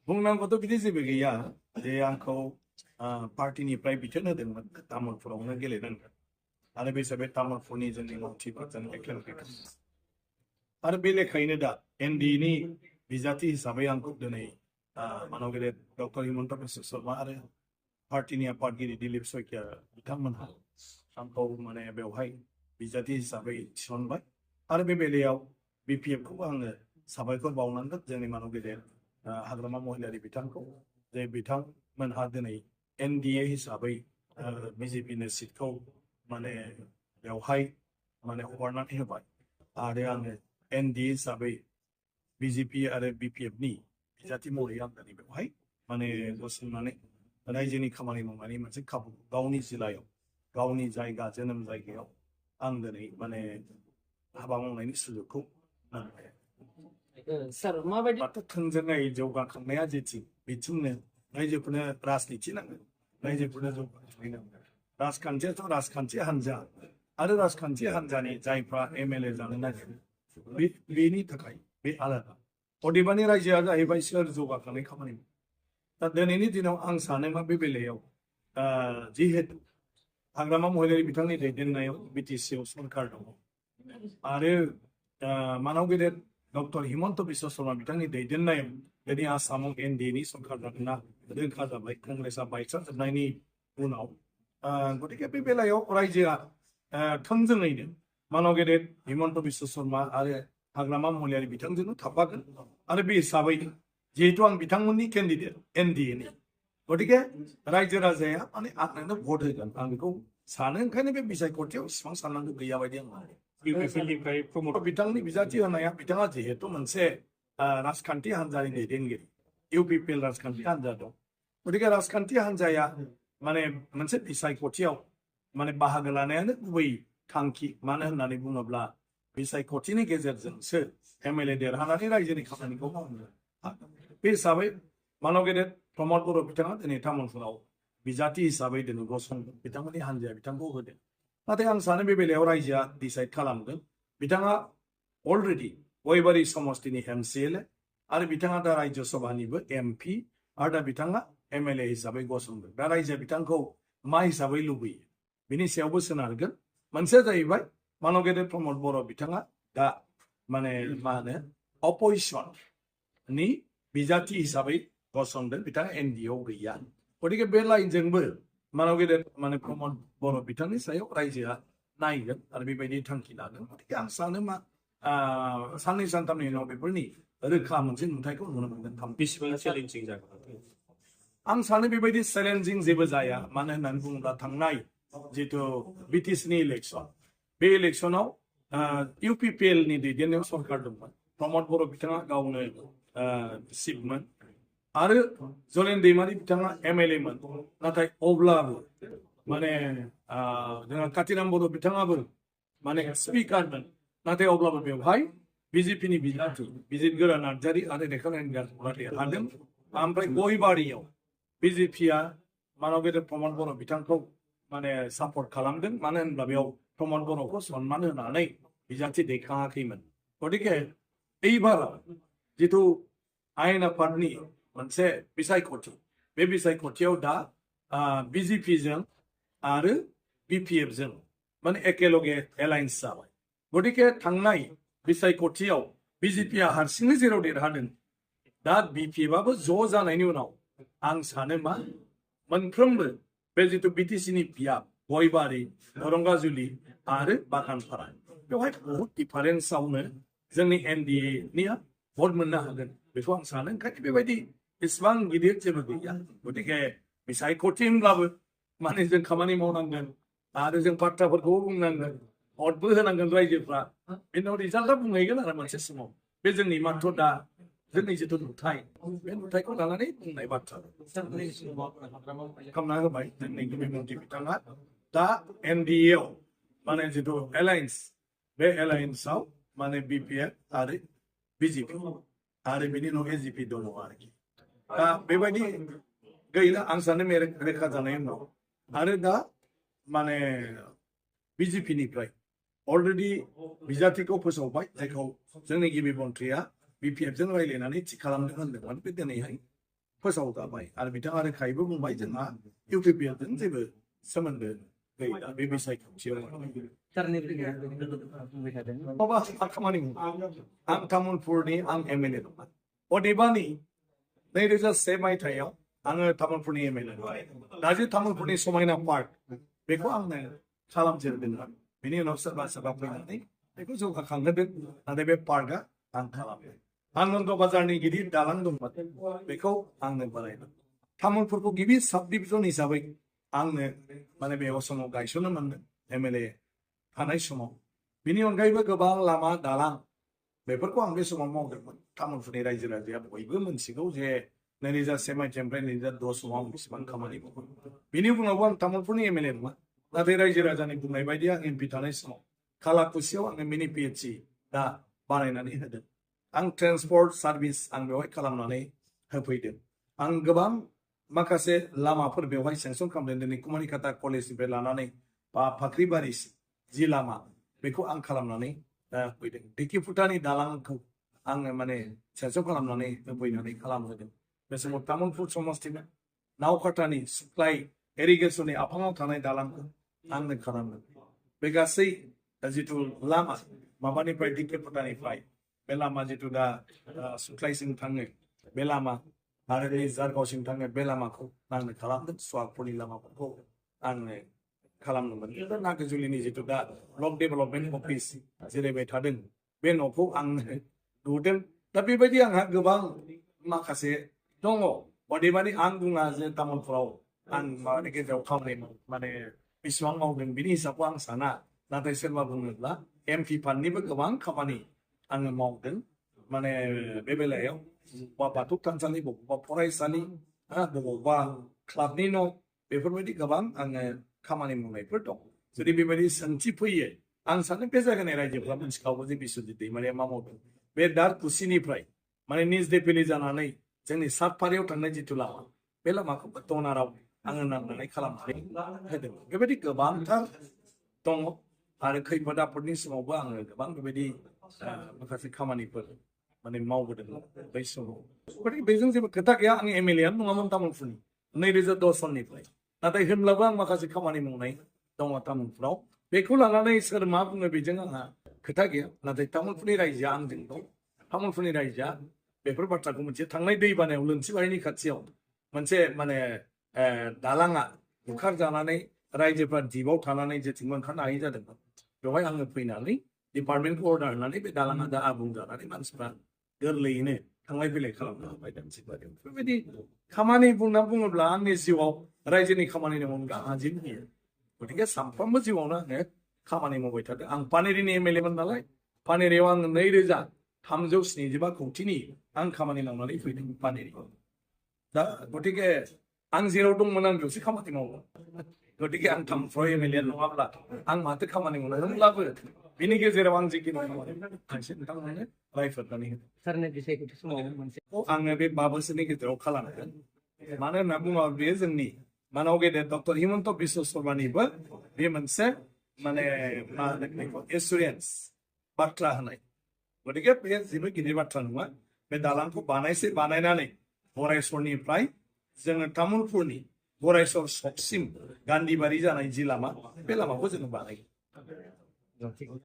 बुंनांगौथ' बिदि जेबो गैया जे आंखौ पार्टिनिफ्राय बिथोन होदोंमोन तामुलपुरावनो गेलेनांगोन आरो बे हिसाबै तामुलपुरनि जोंनि मावथिफोरजों एखेलगे आरो बे लेखायैनो दा एनडिनि बिजाथि हिसाबै आंखौ दिनै मानव गेदेर डक्टर हिमन्त बिश्व शर्मा आरो पार्टिनि आफादगिरि दिलीप शइकिया बिथांमोनहा आंखौ माने बेवहाय बिजाथि हिसाबै थिसनबाय आरो बे बेलायाव बिपिएफखौ आङो साबायखर बावनांगोन जोंनि मानव गेदेर हाग्रामा महिलारि बिथांखौ जे बिथांमोनहा दिनै एनडिए हिसाबै बिजेपिनो सिटखौ माने बेवहाय माने हगारनानै होबाय आरो आङो एनडिए हिसाबै बिजेपि आरो बिपिएफनि बिजाथि महरै आं दिनै बेवहाय माने गसंनानै रायजोनि खामानि मावनानै मोनसे खाबु गावनि जिल्लायाव गावनि जायगा जोनोम जायगायाव आं दिनै माने हाबा मावनायनि सुजुगखौ मोनबाय सार माबायदि थोंजोङै जौगाखांनाया जेथिं बिथिंनो रायजोफोरनो राजनिथि नांगोन रायजोफोरनो जौगाखांनाय नांगोन राजखान्थियाथ' राजखान्थि हान्जा आरो राजखान्थि हान्जानि जायफ्रा एमएलए जानो नागिरो बेनि थाखाय बे आलादा अदेबानि रायजोआ जाहैबाय सोर जौगाखांनाय खामानि दा दिनैनि दिनाव आं सानो मा बे बेलायाव जिहेतु हाग्रामा महिलारि बिथांनि दैदेननायाव बिटिसिआव सरकार दङ आरो मानव गेदेर डक्टर हिमन्त बिश्व शर्मा बिथांनि दैदेननायाव दिनै आसामाव एनडिएनि सरकार जागोनना रोखा जाबाय कंग्रेसआ बायस्राजोबनायनि उनाव गतिके बे बेलायाव रायजोआ थोंजोङैनो मानव गेदेर हिमन्त बिश्व शर्मा आरो हाग्रामा महिलारि बिथांजोंनो थाफागोन आरो बे हिसाबै जिहेतु आं बिथांमोननि केन्डिडेट एनडिएनि गतिके रायजो राजाया माने आंनो भट होगोन आं बेखौ सानो ओंखायनो बे बिसायख'थियाव इसिबां साननांगौ गैया बायदि आं सानो बिथांनि बिजाथि होनाया बिथाङा जिहेतु मोनसे राजखान्थि हान्जानि दैदेनगिरि इउपिपिएल राजखान्थि हान्जा दं गतिके राजखान्थि हान्जाया माने मोनसे बिसायख'थियाव माने बाहागो लानायानो गुबै थांखि मानो होननानै बुङोब्ला बिसायख'थिनि गेजेरजोंसो एमएलए देरहानानै रायजोनि खामानिखौ मावनो हागोन बे हिसाबै मानव गेदेर प्रमद बर' बिथाङा दिनै तामुलपुराव बिजाथि हिसाबै दिनै गसंदों बिथांमोननि हान्जाया बिथांखौ होदों नाथाय आं सानो बे बेलायाव रायजोआ डिसाइड खालामगोन बिथाङा अलरेडि गयबारि समस्तिनि एमसिएलए आरो बिथाङा दा रायजो सभानिबो एमपि आरो दा बिथाङा एमएलए हिसाबै गसंदों दा रायजोआ बिथांखौ मा हिसाबै लुबैयो बिनि सायावबो सोनारगोन मोनसेया जाहैबाय मानव गेदेर प्रमद बर' बिथाङा दा माने मा होनो अपोजिसननि बिजाथि हिसाबै गसंदों बिथाङा एनडिएआव गैया गतिके बे लाइनजोंबो मानव गेदेर माने प्रमद बर' बिथांनि सायाव रायजोआ नायगोन आरो बेबायदि थांखि लागोन गतिके आं सानो मा साननै सानथामनि उनाव बेफोरनि रोखा मोनसे नुथायखौ नुनो मोनगोन बेसेबां चेलेन्जिं जागोन आं सानो बेबायदि चेलेन्जिं जेबो जाया मानो होननानै बुङोब्ला थांनाय जितु बिटिसिनि इलेक्सन बे इलेक्सनाव इउपिपिएलनि दैदेननायाव सरकार दंमोन प्रमद बर' बिथाङा गावनो चिफमोन आरो जलेन दैमारि बिथाङा एमएलएमोन नाथाय अब्लाबो माने जोंहा कातिराम बर' बिथाङाबो माने स्पिकारमोन नाथाय अब्लाबो बेवहाय बिजेपिनि बिजाथि बिजितगोरा नार्जारि आरो रेखानारायण गारफोरा देरहादों ओमफ्राय गयबारियाव बिजेपिया मानव गेदेर प्रमद बर' बिथांखौ माने सापर्ट खालामदों मानो होनब्ला बेयाव प्रमद बर'खौ सनमान होनानै बिजाथि दैखाङाखैमोन गतिके এইবার जितु आयेन आफादनि मोनसे बिसायख'थि बे बिसायख'थियाव दा बिजेपिजों आरो बिपिएफजों माने एकेलगे एलायन्स जाबाय गतिके थांनाय बिसायख'थियाव बिजेपिया हारसिङै जेराव देरहादों दा बिपिएफआबो ज' जानायनि उनाव आं सानो मा मोनफ्रोमबो बे जितु बिटिसिनि बियाब गयबारि दरंगाजुलि आरो बागानपारा बेवहाय बहुद डिफारेन्सआवनो जोंनि एनडिएनिया भट मोननो हागोन बेखौ आं सानो ओंखायनो बेबायदि इसिबां गिदिर जेबो गैया गतिके बिसायख'थि होनब्लाबो माने जों खामानि मावनांगोन आरो जों बाथ्राफोरखौबो बुंनांगोन भटबो होनांगोन रायजोफ्रा बेनि उनाव रिजाल्टआ बुंहैगोन आरो मोनसे समाव बे जोंनि माथ्र दा जोंनि जितु नुथाय बे नुथायखौ लानानै बुंनाय बाथ्रा खालामना होबाय जोंनि गिबि मन्थ्रि बिथाङा दा एनडिएआव माने जितु एलायन्स बे एलायन्सआव माने बिपिएफ आरो बिजेपि आरो बिनि उनाव एजिपि दङ आरोखि दा बेबायदि गैला आं सानो रेखा जानायनि उनाव आरो दा माने बिजेपिनिफ्राय अलरेडि बिजाथिखौ फोसावबाय जायखौ जोंनि गिबि मन्थ्रिया बिपिएफजों रायज्लायनानै थि खालामदों होनदोंमोन बे दिनैहाय फोसावजाबाय आरो बिथाङा रोखायैबो बुंबाय जोंहा इउपिपिएलजों जेबो सोमोन्दो गैला बे बिसायख'थियाव सारनि बुंबाय थादों माबा मा खामानि मावो आं तामुलपुरनि आं एमएलए नङा अदेबानि 2001 मायथाइयाव आङो तामुलपुरनि एमएलए दा जे तामुलपुरनि समायना पार्क बेखौ आंनो खालामजेनदोंमोन बेनि उनाव सोरबा सोरबा फैनानै बेखौ जौगाखांहोदों नाथाय बे पार्कआ आं खालामदों आनन्द बाजारनि गिदिर दालां दंमोन बेखौ आंनो बानायदों तामुलपुरखौ गिबि साब डिभिजन हिसाबै आंनो माने बे समाव गायसननो मोनदों एमएलए थानाय समाव बिनि अनगायैबो गोबां लामा दालां बेफोरखौ आं बे समाव मावदोंमोन तामुलपुरनि रायजो राजाया बयबो मोनथिगौ जे 2001 मायथाइनिफ्राय 2010 समाव आं बेसेबां खामानि मावो बिनि उनावबो आं तामुलपुरनि एमएलए नङा नाथाय रायजो राजानि बुंनाय बायदि आं एमपि थानाय समाव खालाकुसियाव आंनो मिनि पिएचसि दा बानायनानै होदों आं ट्रेन्सपर्ट सार्भिस आं बेवहाय खालामनानै होफैदों आं गोबां माखासे लामाफोर बेवहाय सेंसन खालामदों दिनै कुमारिकाटा कलेजनिफ्राय लानानै बा फाख्रिबारि जि लामा बेखौ आं खालामनानै होफैदों ढेकिफुटानि दालांखौ आङो माने सेंसन खालामनानै होफैनानै खालामहोदों बे समाव तामुलपुर समस्तिमोन नावकाटानि सुप्लाइ इरिगेसननि आफाङाव थानाय दालांखौ आंनो खालामदों बे गासै जिथु लामा माबानिफ्राय ढेकिफुटानिफ्राय बे लामा जिथु दा सुक्लाइसिम थाङो बे लामा आरो नै जारगावसिम थाङो बे लामाखौ आंनो खालामदों सुवागपुरनि लामाफोरखौ आंनो खालामनो मोनदों नागाजुलिनि जिथु दा ब्लक डेभेलपमेन्ट अफिस जिरायबाय थादों बे न'खौ आंनो नुदों दा बेबायदि आंहा गोबां माखासे दङ अदेबानि आं बुङा जे तामुलपुराव आं माबानि गेजेराव खामानि माने बेसेबां मावदों बिनि हिसाबखौ आं साना नाथाय सोरबा बुङोब्ला एमपि फान्डनिबो गोबां खामानि आङो मावदों माने बे बेलायाव बबेबा बाथौ थानसालि बबेबा फरायसालि बबेबा क्लाबनि न' बेफोरबायदि गोबां आङो खामानि मावनायफोर दं जुदि बेबायदि सोंथि फैयो आं सानो बे जायगानि रायजोफ्रा मिथिखागौ जे बिस्वजित दैमारिया मा मावदों बे दारकुसिनिफ्राय माने निज देफिलि जानानै जोंनि सातपारियाव थांनाय जिथु लामा बे लामाखौबो दनाराव आङो नांनानै खालामनानै होदों बेबायदि गोबांथार दङ आरो खैफोद आफोदनि समावबो आङो गोबां बेबायदि माखासे खामानिफोर माने मावबोदों बै समाव गथिखे बेजों जेबो खोथा गैया आं एमएलएआनो नङामोन तामुलपुरनि 2010 सननिफ्राय नाथाय होनब्लाबो आं माखासे खामानि मावनाय दङ तामुलपुराव बेखौ लानानै सोर मा बुङो बेजों आंहा खोथा गैया नाथाय तामुलपुरनि रायजोआ आंजों दं तामुलपुरनि रायजोआ बेफोर बाथ्राखौ मोनसे थांनाय दैबानायाव लोनसिबारिनि खाथियाव मोनसे माने दालाङा बुखारजानानै रायजोफ्रा दिपआव थानानै जेथिंबो ओंखारनो हायि जादोंमोन बेवहाय आङो फैनानै डिपार्टमेन्टखौ अर्डार होनानै बे दालाङा दा आबुं जानानै मानसिफ्रा गोरलैयैनो थांलाय फैलाय खालामनो हाबाय दानसिबारियाव बेबायदि खामानि बुंना बुङोब्ला आंनि जिउआव रायजोनि खामानिनि अनगा आंहा जेबो गैया गथिखे सानफ्रोमबो जिउआवनो आङो खामानि मावबाय थादों आं पानेरिनि एमएलएमोन नालाय पानेरियाव आङो 2375 कौटिनि आं खामानि मावनानै फैदों पानेरियाव दा गथिखे आं जेराव दंमोन आं बेयावसो खामानि मावो गथिखे आं तामुलपुराव एमएलए नङाब्ला आं माथो खामानि मावनांगौब्लाबो बिनि गेजेराव आं जिखिनि खामानि खायसे नोंथांमोननो रायफोरनानै होदों सारनि बिसायख'थि समाव मोनसे आङो बे 5 बोसोरनि गेजेराव खालामगोन मानो होनना बुङोब्ला बेयो जोंनि मानाव गेदेर डक्टर हिमन्त बिश्व शर्मानिबो बे मोनसे माने मा होनो बेखौ एसुरेन्स बाथ्रा होनाय गथिखे बे जेबो गिदिर बाथ्रा नङा बे दालांखौ बानायनानै गरायसरनिफ्राय जोङो तामुलपुरनि गरायसर सकसिम गान्धीबारि जानाय जि लामा बे लामाखौ जोङो बानायगोन